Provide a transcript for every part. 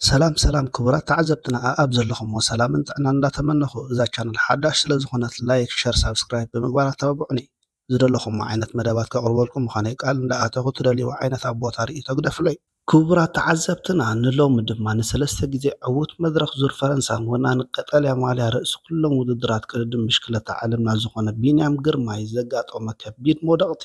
ሰላም ሰላም ክቡራት ተዓዘብትና፣ ኣኣብ ዘለኹምዎ ሰላምን ጥዕናን እንዳተመነኹ፣ እዛ ቻነል ሓዳሽ ስለ ዝኾነት ላይክ፣ ሸር፣ ሳብስክራይብ ብምግባር ኣተባብዑኒ። ዝደለኹምዎ ዓይነት መደባት ከቕርበልኩም ምዃነይ ቃል እንዳኣተኹ፣ ትደልይዎ ዓይነት ኣብ ቦታ ርእይቶ ግደፉለይ። ክቡራት ተዓዘብትና፣ ንሎሚ ድማ ንሰለስተ ግዜ ዕዉት መድረኽ ዙር ፈረንሳ ወናኒ ቀጠልያ ማልያ ርእሲ ኩሎም ውድድራት ቅድድም ብሽክለታ ዓለምና ዝኾነ ቢንያም ግርማይ ዘጋጠሞ ከቢድ መውደቕቲ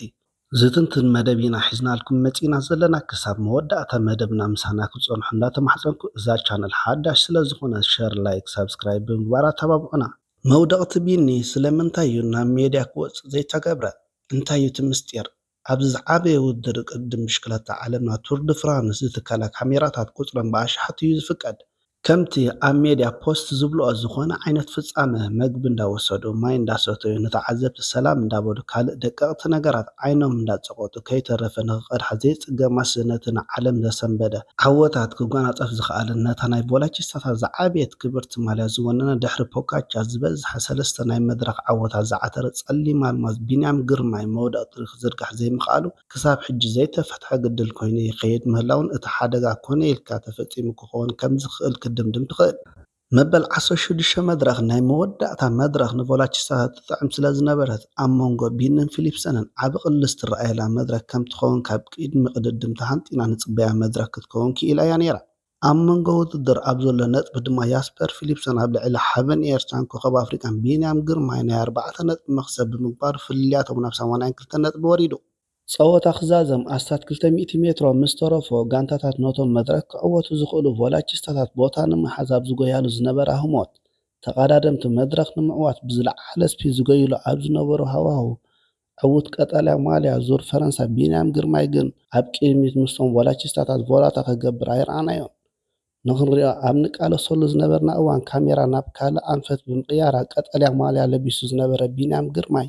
ዝትንትን መደብ ኢና ሒዝናልኩም መጺና ዘለና። ክሳብ መወዳእታ መደብና ምሳና ክትጸንሑ እንዳተማሕጸንኩ፣ እዛ ቻነል ሓዳሽ ስለ ዝኾነት ሸር፣ ላይክ፣ ሳብስክራይብ ብምግባር ኣተባብዑና። መውደቕቲ ቢኒ ስለምንታይ እዩ ናብ ሜድያ ክወጽእ ዘይተገብረ? እንታይ እዩ እቲ ምስጢር? ኣብዚ ዝዓበየ ውድድር ቅድድም ብሽክለታ ዓለምና ቱር ድ ፍራንስ ዝትከላ ካሜራታት ቁጽረን ብኣሽሓት እዩ ዝፍቀድ። ከምቲ ኣብ ሜድያ ፖስት ዝብልኦ፣ ዝኾነ ዓይነት ፍጻመ መግቢ እንዳወሰዱ፣ ማይ እንዳሰተዩ፣ ንተዓዘብቲ ሰላም እንዳበሉ፣ ካልእ ደቀቕቲ ነገራት ዓይኖም እንዳጸቐጡ ከይተረፈ ንኽቐድሓ ዘይጽገም ኣስነቲ ንዓለም ዘሰንበደ ዓወታት ክጓናጸፍ ዝኸኣለን ነታ ናይ ቮላቺስታታት ዝዓበየት ክብርቲ ማልያ ዝወነነ ድሕሪ ፖጋቻ ዝበዝሐ ሰለስተ ናይ መድረኽ ዓወታት ዝዓተረ ጸሊም ኣልማዝ ቢንያም ግርማይ መውደቕቲ ክዝርጋሕ ዘይምኽኣሉ ክሳብ ሕጂ ዘይተፈትሐ ግድል ኮይኑ ይኸይድ ምህላውን እቲ ሓደጋ ኮነ ኢልካ ተፈጺሙ ክኸውን ከም ዝኽእል ክትድምድም ትኽእል። መበል ዓሰርተ ሽዱሽተ መድረኽ ናይ መወዳእታ መድረኽ ንቮላቺስታታት ትጥዕም ስለ ዝነበረት ኣብ መንጎ ቢንን ፊሊፕሰንን ዓቢ ቅልስ ትረኣየላ መድረኽ ከም ትኸውን ካብ ቅድሚ ቅድድም ተሃንጢና ንጽበያ መድረኽ ክትከውን ክኢላ እያ ነይራ። ኣብ መንጎ ውድድር ኣብ ዘሎ ነጥቢ ድማ ያስፐር ፊሊፕሰን ኣብ ልዕሊ ሓበን ኤርትራን ኮኸብ ኣፍሪቃን ቢንያም ግርማይ ናይ ኣርባዕተ ነጥቢ መኽሰብ ብምግባሩ ፍልልያቶም ናብ ሰማንያን ክልተን ነጥቢ ወሪዱ። ጸወታ ክዛዘም ኣስታት ክልተ ሚእቲ ሜትሮ ምስ ተረፎ፣ ጋንታታት ነቶም መድረኽ ክዕወቱ ዝኽእሉ ቮላቺስታታት ቦታ ንምሓዝ ኣብ ዝጎያሉ ዝነበራ ህሞት፣ ተቐዳደምቲ መድረኽ ንምዕዋት ብዝለዓለ ስፒድ ዝጎይሉ ኣብ ዝነበሩ ሃዋህው፣ ዕዉት ቀጠልያ ማልያ ዙር ፈረንሳ ቢንያም ግርማይ ግን ኣብ ቅድሚት ምስቶም ቮላቺስታታት ቮላታ ክገብር ኣይረኣናዮን። ንኽንሪኦ ኣብ ንቃለሰሉ ዝነበርና እዋን፣ ካሜራ ናብ ካልእ ኣንፈት ብምቕያራ፣ ቀጠልያ ማልያ ለቢሱ ዝነበረ ቢንያም ግርማይ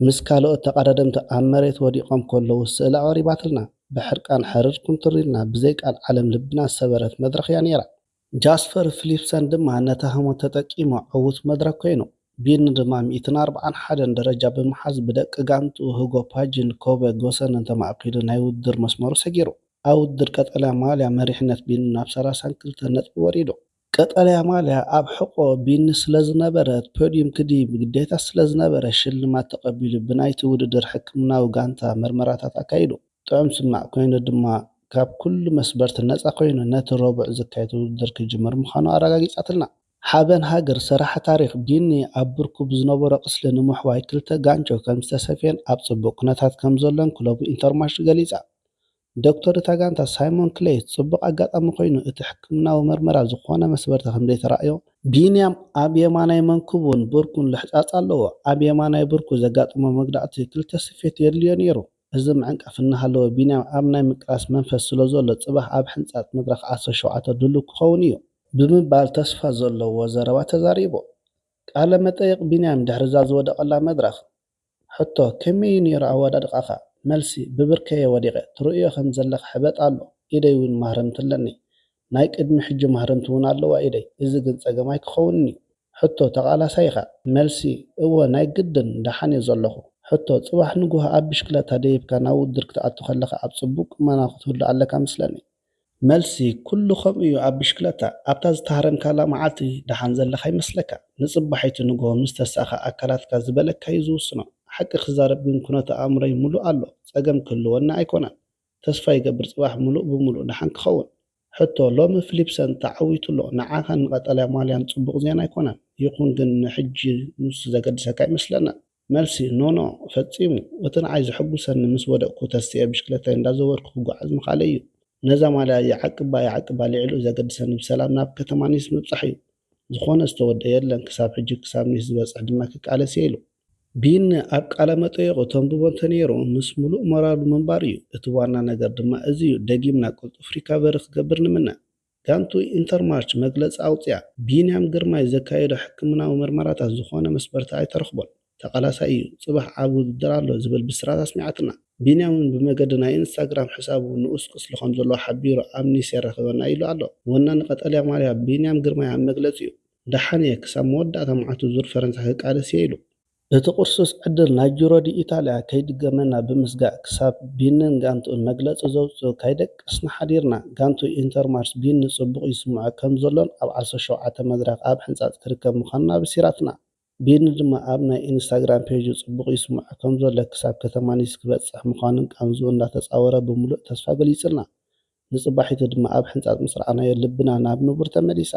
ምስ ካልኦት ተቐዳደምቲ ኣብ መሬት ወዲቖም ከለዉ ስእሊ ኣቕሪባትልና። ብሕርቃን ሕርር ኩምትር ኢልና፣ ብዘይ ቃል ዓለም ልብና ዝሰበረት መድረኽ እያ ነይራ። ጃስፐር ፊሊፕሰን ድማ ነታ ህሞት ተጠቂሙ ዕዉት መድረኽ ኮይኑ፣ ቢኒ ድማ ሚእትን ኣርባዓን ሓደን ደረጃ ብምሓዝ ብደቂ ጋንትኡ ሁጎ ፓጅን ኮበ ጎሰንን ተማእኪሉ ናይ ውድድር መስመሩ ሰጊሩ። ኣብ ውድድር ቀጠልያ ማልያ መሪሕነት ቢኒ ናብ ሰላሳን ክልተን ነጥቢ ወሪዱ። ቀጠልያ ማልያ ኣብ ሕቖ ቢኒ ስለ ዝነበረት፣ ፖድዩም ክድይብ ግዴታ ስለ ዝነበረ፣ ሽልማት ተቐቢሉ ብናይቲ ውድድር ሕክምናዊ ጋንታ መርመራታት ኣካይዱ። ጥዑም ስማዕ ኮይኑ ድማ ካብ ኩሉ መስበርቲ ነጻ ኮይኑ ነቲ ረቡዕ ዝካየድ ውድድር ክጅምር ምዃኑ ኣረጋጊጻትልና። ሓበን ሃገር ሰራሒ ታሪኽ ቢኒ ኣብ ብርኩ ብዝነበሮ ቁስሊ ንምሕዋይ ክልተ ጋንቾ ከም ዝተሰፍየን ኣብ ጽቡቕ ኩነታት ከም ዘሎን ክለቡ ኢንተርማርሽ ገሊጻ። ዶክተር እታ ጋንታ ሳይሞን ክሌይ ጽቡቕ ኣጋጣሚ ኮይኑ እቲ ሕክምናዊ መርመራ ዝኾነ መስበርቲ ከም ዘይተራእዮ፣ ቢንያም ኣብ የማናይ መንኩቡን ብርኩን ልሕጻጽ ኣለዎ። ኣብ የማናይ ብርኩ ዘጋጠሞ መጉዳእቲ ክልተ ስፌት የድልዮ ነይሩ። እዚ ምዕንቃፍ እናሃለወ ቢንያም ኣብ ናይ ምቅላስ መንፈስ ስለ ዘሎ ጽባሕ ኣብ ሕንጻጽ መድረኽ ዓሰርተ ሸውዓተ ድሉው ክኸውን እዩ ብምባል ተስፋ ዘለዎ ዘረባ ተዛሪቡ። ቃለ መጠይቕ ቢንያም ድሕሪ እዛ ዝወደቐላ መድረኽ። ሕቶ፣ ከመይ እዩ ነይሩ ኣወዳድቓኻ? መልሲ፣ ብብርከየ ወዲቐ። ትርእዮ ከም ዘለኻ ሕበጥ ኣሎ። ኢደይ እውን ማህረምቲ ኣለኒ። ናይ ቅድሚ ሕጂ ማህረምቲ እውን ኣለዋ ኢደይ። እዚ ግን ጸገም ኣይክኸውንን እዩ። ሕቶ፣ ተቓላሳይ ኢኻ? መልሲ፣ እወ፣ ናይ ግድን ደሓን እየ ዘለኹ። ሕቶ፣ ጽባሕ ንግሆ ኣብ ብሽክለታ ደይብካ ናብ ውድድር ክትኣቱ ከለኻ ኣብ ጽቡቕ ቁመና ክትህሉ ኣለካ መስለኒ። መልሲ፣ ኩሉ ከምኡ እዩ ኣብ ብሽክለታ። ኣብታ ዝተሃረምካላ መዓልቲ ደሓን ዘለኻ ይመስለካ። ንጽባሒቱ ንግሆ ምስ ተሳእኻ ኣካላትካ ዝበለካ እዩ ዝውስኖ። ሓቂ ክዛረብ ግን ኩነተ ኣእምሮይ ምሉእ ኣሎ። ጸገም ክህልወኒ ኣይኮነን። ተስፋ ይገብር ጽባሕ ምሉእ ብምሉእ ደሓን ክኸውን። ሕቶ፣ ሎሚ ፊሊፕሰን ተዓዊቱ ኣሎ። ንዓኻን ንቐጠልያ ማልያን ጽቡቕ ዜና ኣይኮነን። ይኹን ግን ንሕጂ ንሱ ዘገድሰካ ኣይመስለንን። መልሲ፣ ኖኖ፣ ፈጺሙ። እቲ ንዓይ ዘሐጉሰኒ ምስ ወደቕኩ ተሲኤ ብሽክለታይ እንዳዘወርኩ ክጓዓዝ ምኽኣለይ እዩ። ነዛ ማልያ ይዓቅባ ይዓቅባ ልዕሊኡ ዘገድሰኒ ብሰላም ናብ ከተማ ኒስ ምብጻሕ እዩ። ዝኾነ ዝተወደአ የለን ክሳብ ሕጂ፣ ክሳብ ኒስ ዝበጽሕ ድማ ክቃለስ እየ ኢሉ። ቢኒ ኣብ ቃለ መጠይቑ ተንብቦ እንተነይሩ ምስ ምሉእ ሞራሉ ምንባሩ እዩ። እቲ ዋና ነገር ድማ እዚ እዩ። ደጊምና ቅልጡፍ ሪካቨሪ ክገብር ንምነ። ጋንቱ ኢንተርማርች መግለጺ ኣውጺኣ። ቢንያም ግርማይ ዘካየዶ ሕክምናዊ መርመራታት ዝኾነ መስበርቲ ኣይተረኽቦን። ተቓላሳይ እዩ። ጽባሕ ኣብ ውድድር ኣሎ ዝብል ብስራት ኣስሚዓትና። ቢንያም እውን ብመገዲ ናይ ኢንስታግራም ሕሳቡ ንኡስ ቁስሊ ከም ዘለዎ ሓቢሩ ኣብ ኒስ የራኽበና ኢሉ ኣሎ። ወናኒ ቀጠልያ ማልያ ቢንያም ግርማይ ኣብ መግለጺኡ፣ ደሓን እየ፣ ክሳብ መወዳእታ መዓልቲ ዙር ፈረንሳ ክቃለስ እየ ኢሉ። እቲ ቅርሱስ ዕድል ናይ ጁሮ ዲ ኢታልያ ከይድገመና ብምስጋእ ክሳብ ቢንን ጋንትኡን መግለጺ ዘውጽኡ ከይደቀስና ሓዲርና። ጋንቱ ኢንተርማርስ ቢኒ ጽቡቕ ይስምዖ ከም ዘሎን ኣብ ዓሰርተ ሸውዓተ መድረኽ ኣብ ሕንጻጽ ክርከብ ምዃኑን ኣበሲራትና። ቢኒ ድማ ኣብ ናይ ኢንስታግራም ፔጁ ጽቡቕ ይስምዖ ከም ዘሎ ክሳብ ከተማ ኒስ ክበጽሕ ምዃኑን ቃንዝኡ እንዳተጻወረ ብምሉእ ተስፋ ገሊጹልና። ንጽባሒቱ ድማ ኣብ ሕንጻጽ ምስ ረኣናዮ ልብና ናብ ንቡር ተመሊሳ።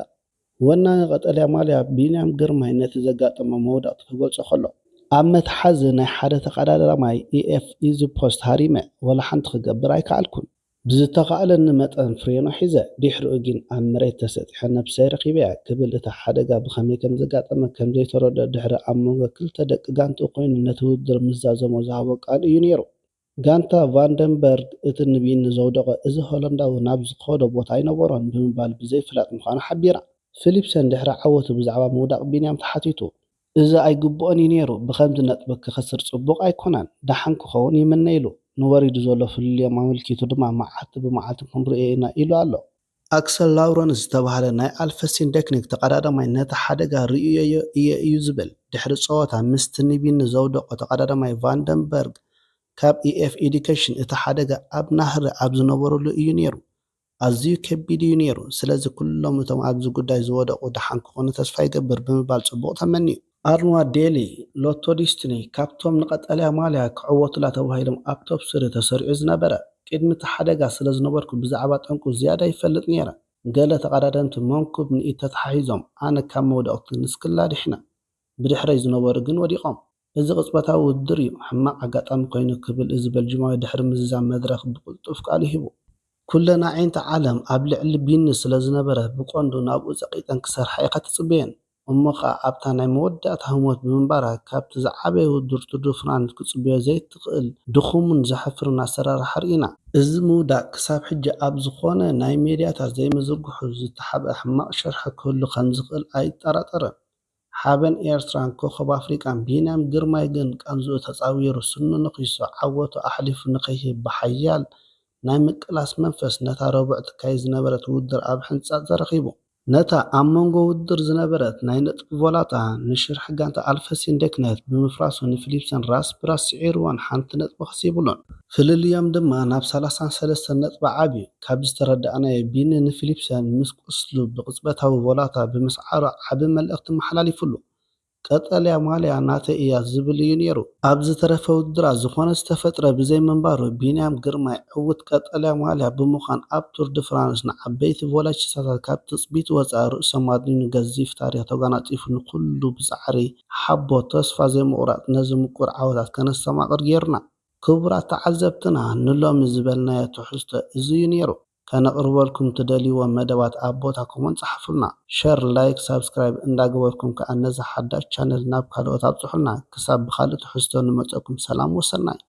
ወናኒ ቀጠልያ ማልያ ቢንያም ግርማይ ነቲ ዘጋጠሞ መውደቕቲ ክገልጾ ከሎ፣ ኣብ መትሓዚ ናይ ሓደ ተቐዳዳማይ ኢኤፍ ኢዚ ፖስት ሃሪመ ወላ ሓንቲ ክገብር ኣይከኣልኩን። ብዝተኻእለኒ መጠን ፍሬኖ ሒዘ፣ ድሕሪኡ ግን ኣብ መሬት ተሰጢሐ ነብሰይ ረኺበያ ክብል እቲ ሓደጋ ብኸመይ ከም ዘጋጠመ ከም ዘይተረድኦ ድሕሪ ኣብ መንጎ ክልተ ደቂ ጋንትኡ ኮይኑ ነቲ ውድድር ምስ ዛዘሞ ዝሃቦ ቃል እዩ ነይሩ። ጋንታ ቫንደንበርግ እቲ ንቢኒ ዘውደቐ እዚ ሆለንዳዊ ናብ ዝኸዶ ቦታ ኣይነበሮን ብምባል ብዘይፍላጥ ምዃኑ ሓቢራ። ፊሊፕሰን ድሕሪ ዓወቱ ብዛዕባ ምውዳቕ ቢንያም ተሓቲቱ፣ እዚ ኣይግብኦን እዩ ነይሩ፣ ብኸምዚ ነጥቢ ክኸስር ጽቡቕ ኣይኮነን፣ ደሓን ክኸውን ይምነ ኢሉ፣ ንወሪዱ ዘሎ ፍልልዮም ኣመልኪቱ ድማ መዓልቲ ብመዓልቲ ክንርእዮ ኢና ኢሉ ኣሎ። ኣክሰል ላውረንስ ዝተባህለ ናይ ኣልፈሲን ደክኒክ ተቐዳዳማይ ነቲ ሓደጋ ርእየዮ እየ እዩ ዝብል። ድሕሪ ጸወታ ምስቲ ንቢኒ ዘውደቖ ተቐዳዳማይ ቫንደንበርግ ካብ ኢኤፍ ኤዱኬሽን እቲ ሓደጋ ኣብ ናህሪ ኣብ ዝነበረሉ እዩ ነይሩ። ኣዝዩ ከቢድ እዩ ነይሩ። ስለዚ ኩሎም እቶም ኣብዚ ጉዳይ ዝወደቑ ደሓን ክኾኑ ተስፋ ይገብር ብምባል ጽቡቕ ተመንዩ። ኣርንዋ ዴሊ፣ ሎቶ ዲስትኒ፣ ካብቶም ንቀጠልያ ማልያ ክዕወቱላ ተባሂሎም ኣብ ቶፕ ስሪ ተሰሪዑ ዝነበረ። ቅድሚ እቲ ሓደጋ ስለ ዝነበርኩ ብዛዕባ ጠንቁ ዝያዳ ይፈልጥ ነይረ። ገለ ተቐዳደምቲ መንኩብ ንኢድ ተተሓሒዞም፣ ኣነ ካብ መውደቕቲ ንስክላ ድሒነ። ብድሕረይ ዝነበሩ ግን ወዲቖም። እዚ ቅጽበታዊ ውድድር እዩ፣ ሕማቕ ኣጋጣሚ ኮይኑ ክብል እዚ በልጅማዊ ድሕሪ ምዝዛም መድረኽ ብቕልጡፍ ቃሉ ሂቡ። ኩለን ኣዒንቲ ዓለም ኣብ ልዕሊ ቢኒ ስለ ዝነበረ ብቐንዱ ናብኡ ጸቒጠን ክሰርሓ ኢኻ ትጽበየን። እሞ ኸኣ ኣብታ ናይ መወዳእታ ህሞት ብምንባራ ካብቲ ዝዓበየ ውድድር ቱር ድ ፍራንስ ክጽበዮ ዘይትኽእል ድኹምን ዘሕፍርን ኣሰራርሓ ርኢና። እዚ ምውዳቕ ክሳብ ሕጂ ኣብ ዝኾነ ናይ ሜድያታት ዘይምዝርግሑ ዝተሓብአ ሕማቕ ሽርሒ ክህሉ ከም ዝኽእል ኣይጠራጠርን። ሓበን ኤርትራን ኮኸብ ኣፍሪቃን ቢንያም ግርማይ ግን ቃንዝኡ ተጻዊሩ ስኑ ነኺሱ ዓወቱ ኣሕሊፉ ንኸይህብ ብሓያል ናይ ምቅላስ መንፈስ ነታ ረቡዕ ትካየድ ዝነበረት ውድድር ኣብ ሕንጻጽ ተረኺቡ። ነታ ኣብ መንጎ ውድድር ዝነበረት ናይ ነጥቢ ቮላታ ንሽርሒ ጋንታ ኣልፈሲን ደክነት ብምፍራሱ ንፊሊፕሰን ራስ ብራስ ስዒርዎን ሓንቲ ነጥቢ ከሲቡሉን። ፍልልዮም ድማ ናብ ሰላሳን ሰለስተን ነጥቢ ዓብዩ። ካብ ዝተረዳእናዮ ቢኒ ንፊሊፕሰን ምስ ቁስሉ ብቕጽበታዊ ቮላታ ብምስዓሩ ዓቢ መልእኽቲ መሓላሊፉሉ። ቀጠልያ ማልያ ናተይ እያ ዝብል እዩ ነይሩ። ኣብ ዝተረፈ ውድድራት ዝኾነ ዝተፈጥረ ብዘይምንባሩ ቢንያም ግርማይ ዕውት ቀጠልያ ማልያ ብምዃን ኣብ ቱር ድ ፍራንስ ንዓበይቲ ቮላቺስታታት ካብ ትጽቢት ወጻኢ ርእሶም ኣድኒኑ ገዚፍ ታሪኽ ተጓናጺፉ ንኹሉ ብጻዕሪ ሓቦ ተስፋ ዘይምቑራጽ ነዚ ምቁር ዓወታት ከነስተማቕር ገይሩና። ክቡራት ተዓዘብትና ንሎሚ ዝበልናዮ ትሕዝቶ እዚ እዩ ነይሩ። ከነቕርበልኩም ትደልይዎ መደባት ኣብ ቦታኹም ጸሓፉልና። ሸር፣ ላይክ፣ ሳብስክራይብ እንዳገበርኩም ከኣ ነዛ ሓዳሽ ቻነል ናብ ካልኦት ኣብጽሑልና። ክሳብ ብኻልእ ትሕዝቶ ንመጸኩም ሰላም ወሰናይ።